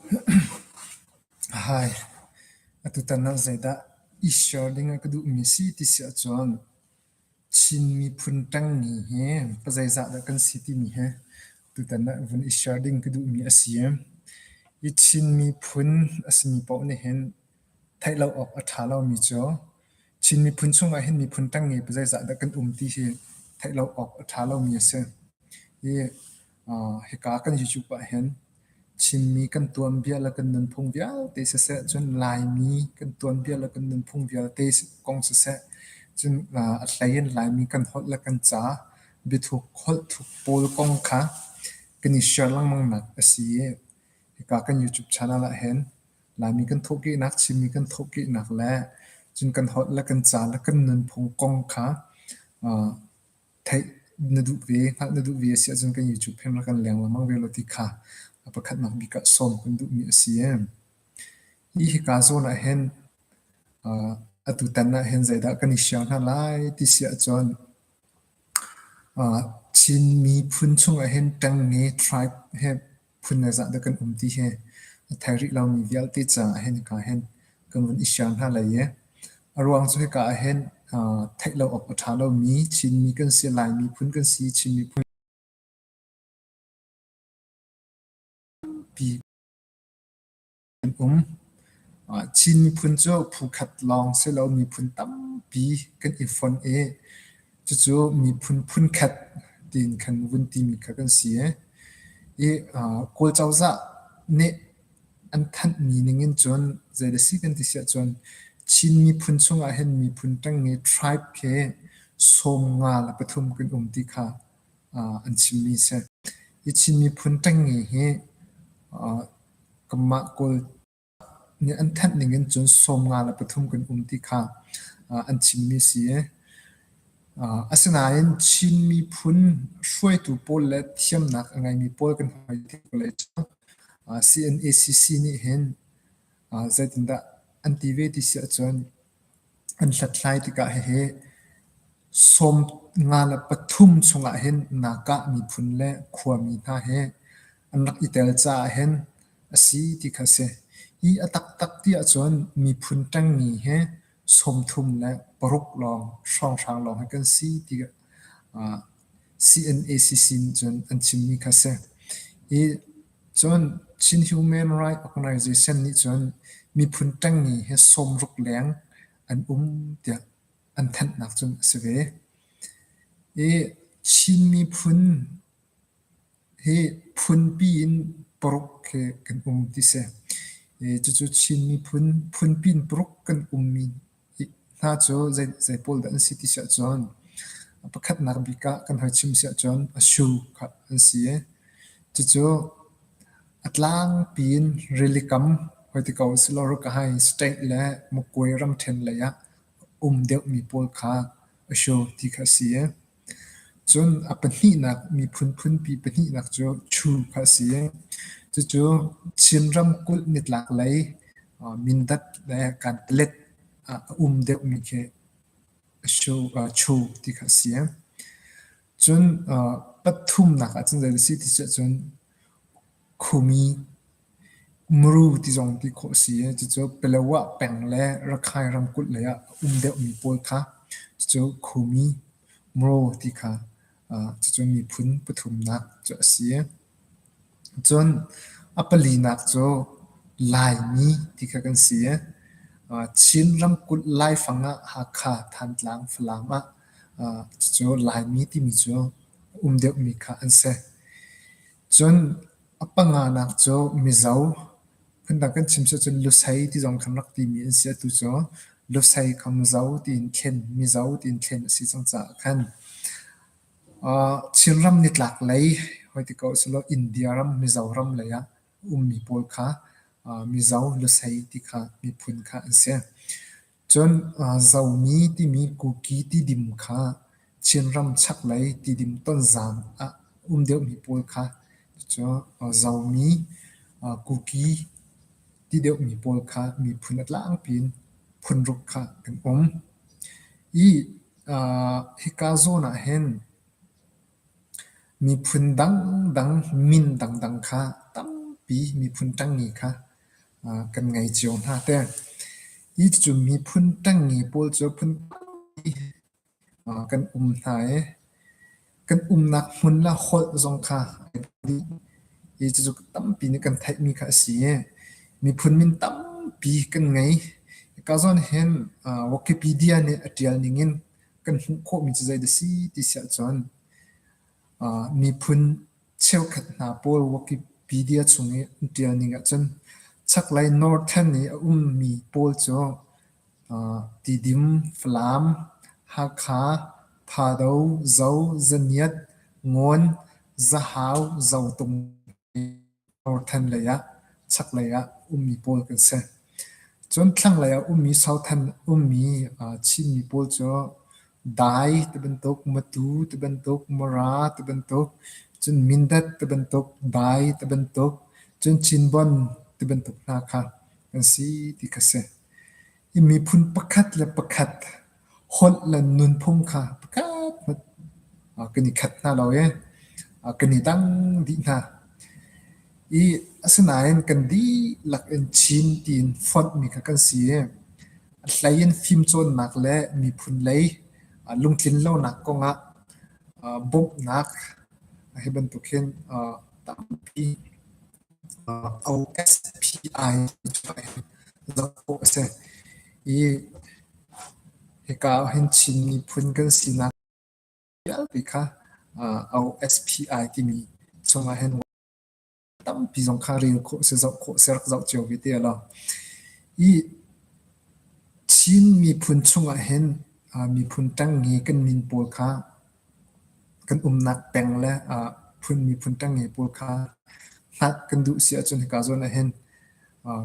Hai, atutan ah zeidah i share ding ah ka duhmi si ti si ahcun Chin miphun ṭengmi hi pazeizah dah kan si timi hi tutan ah vun i share ding ka duhmi a si. Hi Chin miphun a simi paoh nih hin theih lo awk a ṭha lomi cu Chin miphun chungah hin miphun ṭengnge pazeizah dah kan um ti hi theih lo awk a ṭha lomi a si. Hi hika kan YouTube ah hin Chinmi kan tuanbia le kan nunphung vialte siseh, cun Laimi kan tuanbia le kan nunphung vialte kong siseh, cun a hlei in Laimi kan holh le kan ca, biathuk holhthuk pawl kong kha kan i share lengmangnak a si i hika kan YouTube channel ah hin Laimi kan thawhkehnak, Chinmi kan thawhkehnak le cun kan holh le kan ca le kan nunphung kong kha theih na duh ve, hngalh na duh ve a si ahcun kan YouTube hin rak kan leng lengmang ve law ti kha a pakhatnak bik ah sawm kan duhmi a si. Hi hika zawn ah hin atutan ah hin zeidah kan i share hna lai ti si ahcun Chin miphun chungah hin ṭengnge tribe he phun le zah dah kan um ti hi a thei rih lomi vialte caah hin hika hin kan vun i share hna lai i a ruang cu hika ah hin theih lo awk a ṭha lomi Chinmi kan si, Laimi phun kan si, Chin miphun pi An um. Chin miphun cu phu khat lawng si lo miphun tampi kan i fonh i cucu miphun phunkhat tiin khan vun timi kha kan si. I Kawl cozah nih an thanhmi ningin cun zei si kan ti si ahcun Chin miphun chungah hin miphun ṭengnge tribe khi 53 kan um ti kha an chimmi a si. Hi Chin miphun ṭengnge hi Kanmah Kawl nih an thanh ning in cun 53 kan um ti kha an chimmi a si. Asinain Chin miphun hruaitu pawl le thiamnak a ngeimi pawl kan hoi tik vawlei cu CNACC nih hin zeitindah an ti ve ti si ahcun an hlathlai tikah hihi 53 chungah hin Nakah miphun le khuami hna hi an rak i tel caah hin a si ti kha a si. Hi a taktak ti ahcun miphun ṭengmi hi 36 lawng hrawnghrang lawng hi kan si ti CNACC nih cun an chimmi kha a si. Hi cun Chin Human Rights Organization nih cun miphun ṭengnge hi 60 leng an um tiah an thanhnak cun a si ve. Hi Chin miphun hi phunpi in paruk khi kan um ti si. Cucu Chin miphun phunpi in paruk kan ummi hna cu zei pawl dah an si ti si ahcun pakhatnak bik ah kan hoi chim si ahcun a shu kha an si. Cucu a tlangpi in rili kam hoi ti ko usih law Rakhine State le Magwe ramṭhen lei ah a um deuhmi pawl kha a shu ti kha a si. Cun a pahnihnak miphun phunpi pahnihnak cu Chu kha a si. Cucu Chin ramkulh nitlaklei Mindat le Kanpalet ah a um deuhmi khi Chu ti kha a si. Cun pathumnak ahcun zei a si ti ahcun Khumi Muru ti zong ti khawh a si i cucu Palawa peng le Rakhine ramkulh lei ah a um deuhmi pawl kha cucu Khumi Muru ti kha cucu miphun pathumnak cu a si. Cun a palinak cu Laimi ti kha kan si. Chin ramkulh laifang ah Hakha, Thantlang, Falam ah cucu Laimi timi cu a um deuhmi kha an si. Cun a panganak cu Mizo, phundang kan chim si ahcun Lusei ti zong khan rak timi an si. Atu cu Lusei kha Mizo tiin thlen, Mizo tiin thlen a si cang caah khan Chinram nitlak lei hoi ti ko usih law India ram Mizoram lei ah a ummi pawl kha Mizo Lusei ti kha miphun kha an si. Cun Zomi timi Kuki tidim kha Chinram chaklei tidim Tonzang ah a um deuhmi pawl kha cucu Zomi Kuki ti deuhmi pawl kha miphun a tlangpi in phunruk kha kan um. Hi hika zawn ahhin miphun dangdang min dangdang kha tampi. tampi miphun ṭangnge kha kan ngei cio hna te. Hi cucu miphun ṭangnge pawl cu phun tampi kan um hna i kan umnak hmun le holh zong kha ai dih. Hi cucu tampi nih kan theihmi kha a si i miphun min tampi kan ngei. Hika zawn hin Wikipedia nih a ṭial ning in kan hmuh khawhmi cu zeidah a si ti si ahcun miphun cheukhat hna pawl Wikipedia chung i an ṭial ning ahcun chaklei Northern i a ummi pawl cu Tidim, Falam, Hakha, Thado, Zo, Zaniat, Ngawn, Zahau, Zotung Northern lei ah chaklei ah ummi pawl kan si. Cun thlanglei ah ummi Southern ummi Chinmi pawl cu Dai tibantuk, Matu tibantuk, Mara tibantuk, cun Mindat tibantuk, Dai tibantuk, cun Cinbon tibantuk hna kha kan si ti kha si. Hi miphun pakhat le pakhat holh le nunphung kha pakhat hmanh kan i khat hna lo i kan i dang dih hna. I asinain kan dihlak in Chin tiin fonhmi kha kan si i a hlei in fimcawnnak le miphun lei lungtlin lonak kongah bawmhnak hi bantuk hin tampi OSPI zoh khawh a si. I hika ahhin Chin miphun kan sinak vialte kha OSPI timi chungah hin tampi zong kha rel khawh a si, zoh khawh a si, rak zoh cio ve te law. I Chin miphun chungah hin miphun ṭangnge kan min pawl kha Kan umnak peng le phun miphun ṭangnge pawl kha hngalh kan duh si ahcun hika zawn ahhin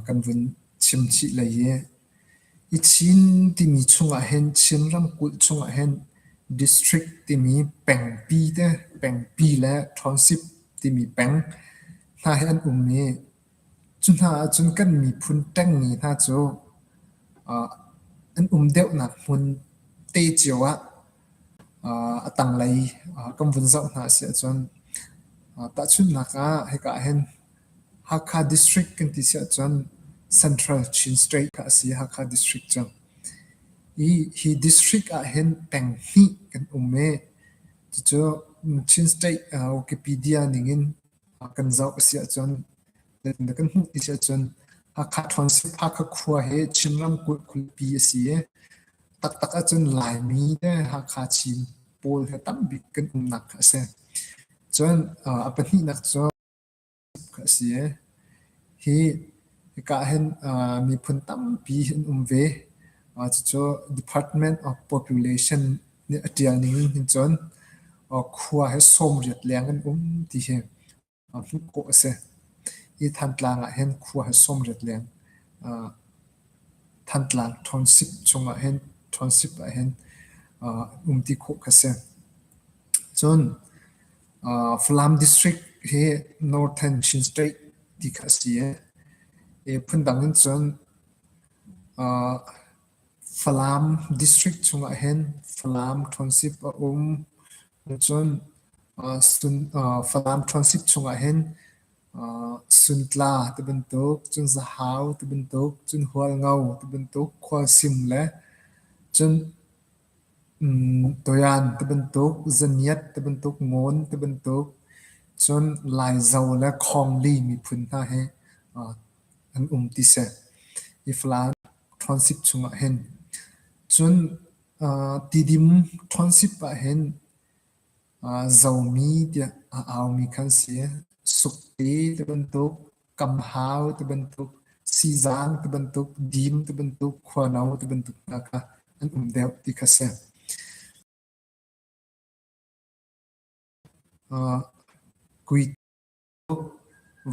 kan vun chim chih lei i i Chin timi chungah hin Chin ramkulh chungah hin district timi pengpi te pengpi le township timi peng hna hi an um i cu hna ahcun kan miphun ṭengnge hna cu an um deuhnak hmun te cio ah A tanglei kan vun zoh hna a si ahcun tahchunhnak ah hika ahhin Hakha District kan ti si ahcun Central Chin State kha a si Hakha District cu. Hi, hi district ahhin peng hnih kan um i cucu Chin State Wikipedia ningin kan zoh a si ahcun kan hmuh ti si ahcun Hakha Township Hakha khua hi Chin ramkulh khualipi a si i taktak ahcun Laimi le Hakha Chin pawl he tambik kan umnak kha a si. Cun a pahnihnak cu a si i hi hika ahhin miphun tampi an um ve. Cucu Department of Population nih a ṭial ning in hin cun khua hi 80 leng an um ti hi hmuh khawh a si. Hi Thantlang ah hin khua hi 80 leng Thantlang Township chungah hin Township ah hin um ti khawh kha si. Cun Falam District hi Northern Chin State ti kha a si i phundang in cun Falam District chungah hin Falam Township a um. Cun Falam Township chungah hin Suntla ti bantuk, cun Zahau ti bantuk, cun Hualngo ti bantuk, Khualsim le cun Toyan ti bantuk, Zaniat ti bantuk, Ngawn ti bantuk, cun Laizo le Khawngli miphun hna hi an um ti si. Hi Falam Township chungah hin. Cun Tidim Township ah hin Zomi tiah a aumi kha an si. Sukte ti bantuk, Kamhau ti bantuk, Sizang ti bantuk, Dim ti bantuk, Khuano ti bantuk hna kha an um deuh ti kha si. Kui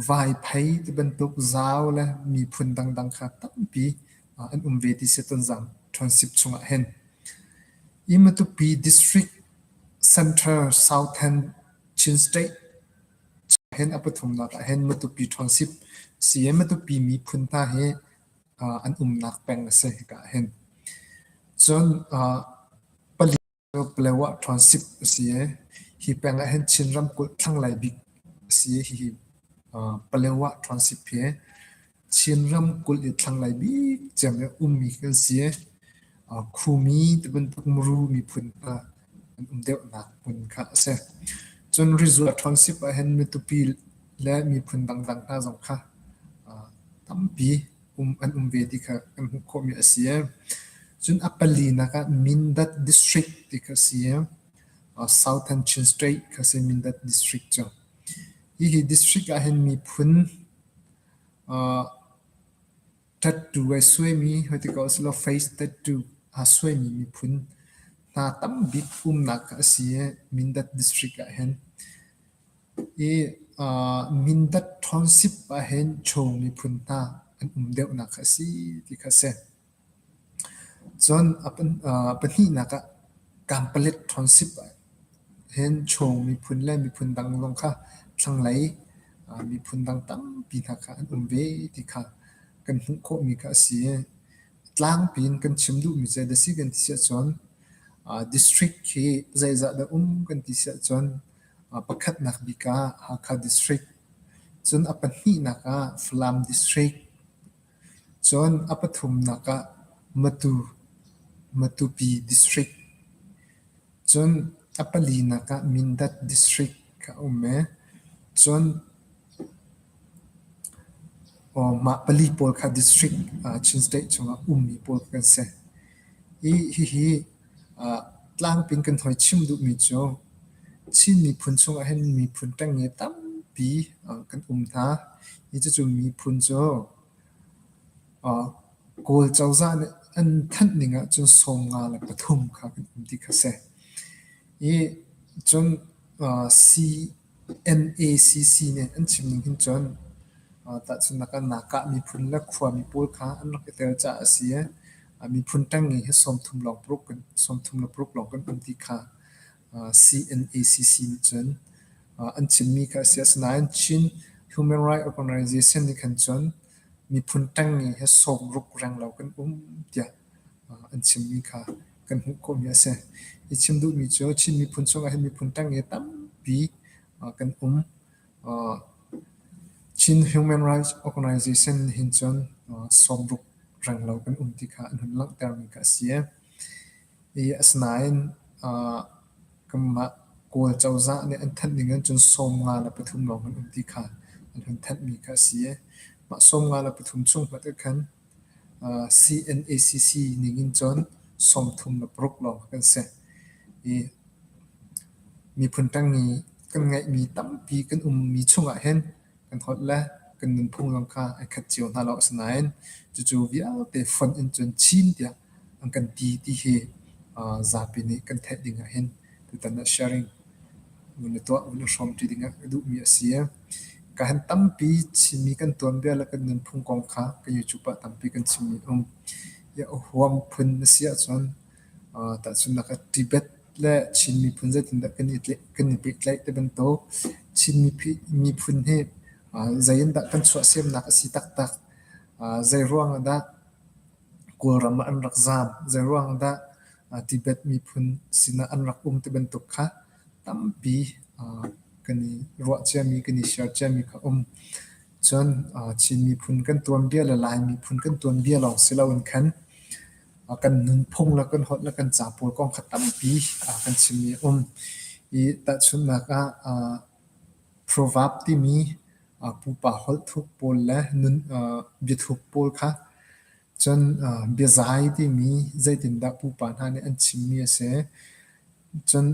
Vaiphei ti bantuk zau le miphun dangdang kha tampi an um ve ti si Tonzang Township chungah hin. Hi Matupi District Center Southern Chin State hin a pathumnak ah hin Matupi Township si i Matupi miphun hna hi an umnak peng a si hika ah hin. Cun pali Palawa Township a si i hi peng ah hin Chin ramkulh thlanglei bik a si i hihi. Palewa Township hi Chin ramkulh i thlanglei bik cem i a ummi kan si. Khumi tibantuk Muru miphun hna an um deuhnak hmun kha a si. Cun Rizua Township ahhin Matupi le miphun dangdang hna zong kha tampi an um ve ti kha kan hmuh khawhmi a si. Cun a palinak ah Mindat District ti kha a si. Southern Chin State kha a si Mindat District cu. Hihi district ahhin miphun tattoo ai suaimi hoi ti ko usih law face tattoo aa suaimi miphun hna tambik umnak a si i Mindat district ahhin. Hi Mindat Township ahhin Cho miphun hna an um deuhnak a si ti kha a si. Cun a pahnihnak ah Kanpalet Township ahhin Cho miphun le miphun dang zong kha thlanglei miphun dang tampi hna kha an um ve ti kha kan hmuh khawhmi kha a si i tlangpi in kan chim duhmi cu dasi kan ti si ahcun district khi zeizah dah um kan ti si ahcun pakhatnak bik ah Hakha district, cun a pahnihnak ah Falam district, Cun a pathumnak ah Matu, Matupi District, cun a palinak ah Mindat District a um i cun mah pali pawl kha district Chin State chungah ummi pawl kan si. Hi hihi tlangpi in kan hoi chim duhmi cu Chin miphun chungah hin miphun ṭengnge tampi kan um hna. Hi cucu miphun cu Kawl cozah nih an thanh ning ahcun 53 kha kan um ti kha a si. I cun CNACC nih an chim ning hin cun tahchunhnak ah Nakah miphun le khuami pawl kha an rak i tel caah a si i miphun ṭengnge hi 36 lawng kan um ti kha CNACC nih cun an chimmi kha a si. Asinain Chin Human Rights Organization nih khan cun miphun ṭengnge hi 60 renglo kan um tiah an chimmi kha kan hmuh khawhmi a si. Hi chim duhmi cu Chin miphun chungah hin miphun ṭengnge tampi kan um. Chin Human Rights Organization hin cun 60 renglo kan um ti kha an hun langhtermi kha a si. I asinain kanmah Kawl cozah nih an thanh ning in cun 53 lawng kan um ti kha an hun thanhmi kha a si i mah 53 chung hmanh ah khan CNACC ning in cun 36 lawng kan si. I miphun ṭangnge kan ngeihmi tampi kan ummi chungah hin kan holh le kan nunphung zong kha ai khat cio hna lo. Asinain cucu vialte fonh in cun Chin tiah an kan ti ti hi zapi nih kan theih ding ah hin tutan ah sharing vun i tuah vun i hrawmṭi ding ah ka duhmi a si. Ka han tampi Chinmi kan tuanbia le kan nunphung kong kha ka YouTube ah tampi kan chimmi a um. I a huam phun na si ahcun tahchunhnak ah Tibet le Chin miphun zeitindah kan i pehtlaih ti bantuk Chin miphun hi zei in dah kan chuahsemnak a si taktak, zei ruang ah dah Kawlram ah an rak zaam, zei ruang ah dah Tibet miphun sinah an rak um ti bantuk kha tampi kan i ruah ciami, kan i share ciami kha um. Cun Chin miphun kan tuanbia le Lai miphun kan tuanbia lawng si loin khan kan nunphung le kan holh le kan ca pawl kong kha tampi kan chimmi a um. I tahchunhnak ah proverb timi pupa holh thuk pawl le nun biathuk pawl kha cun biazai timi zeitindah pupa hna nih an chimmi a si. Cun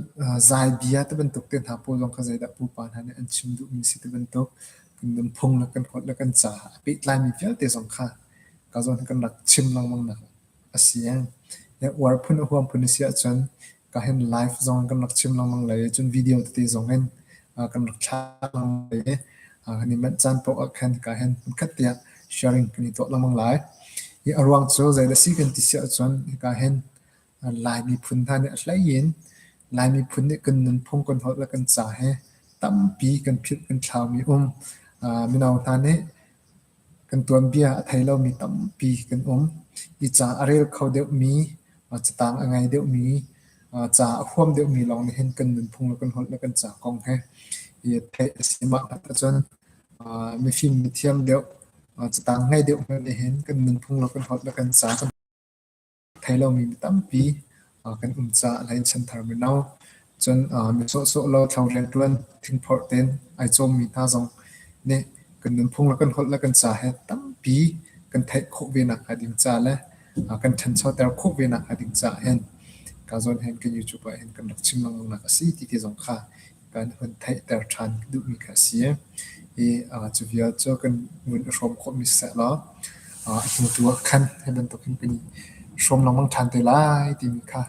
zai bia ti bantuk te hna pawl zong kha zeidah pupa hna nih an chim duhmi a si ti bantuk kan nunphung le kan holh le kan ca a pehtlaimi vialte zong kha ka zawn kan rak chim lengmang nak a si. Uar phun a huam phun a si ahcun ka hin live zong kan rak chim lengmang lai i cun video tete zong in kan rak thlah lengmang lai i kan i manh caan paoh ah khan ka hin hmunkhat tiah sharing kan i tuah lengmang lai. Hi a ruang cu zeidah si kan ti si ahcun hika hin Lai miphun hna nih a hlei in Lai miphun nih kan nunphung kan holh le kan ca he tampi kan philh kan thlaumi um. Mino hna nih kan tuanbia a thei lomi tampi kan um. Hi ca a rel kho deuhmi, catang a ngei deuhmi, ca a huam deuhmi lawng nih hin kan nunphung le kan holh le kan ca kong he hi theih a si. Mah ahcun. Mifim mithiam deuh, catang ngei deuh hmanh nih hin kan nunphung le kan holh le kan ca kan thei lomi mi tampi kan um caah hlei chanthar mino cun mi sawhsawh lo thlo rianṭuan thingphorh tein ai cawmmi hna zong nih kan nunphung le kan holh le kan ca he tampi kan theih khawh ve nakhnga ding ca le kan ṭhanchoter khawh ve nakhnga ding caah hin ka zawn hin kan YouTube ah hin kan rak chim lengmang nak a si ti te zong kha kan hun theihter ṭhan duhmi kha a si. I cu vial cu kan vun i hrawm khawhmi siseh law a hnu tu ah khan hi bantukin kan i hrawm lengmang ṭhan te lai timi kha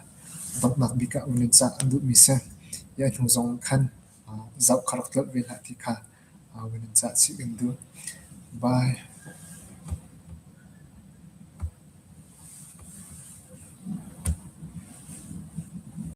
donghnak bik ah vun in cah an duhmi si. Hi a hnu zong khan zoh kha rak tlolh ve hlah ti kha vun in cah chih kan duh. Bye.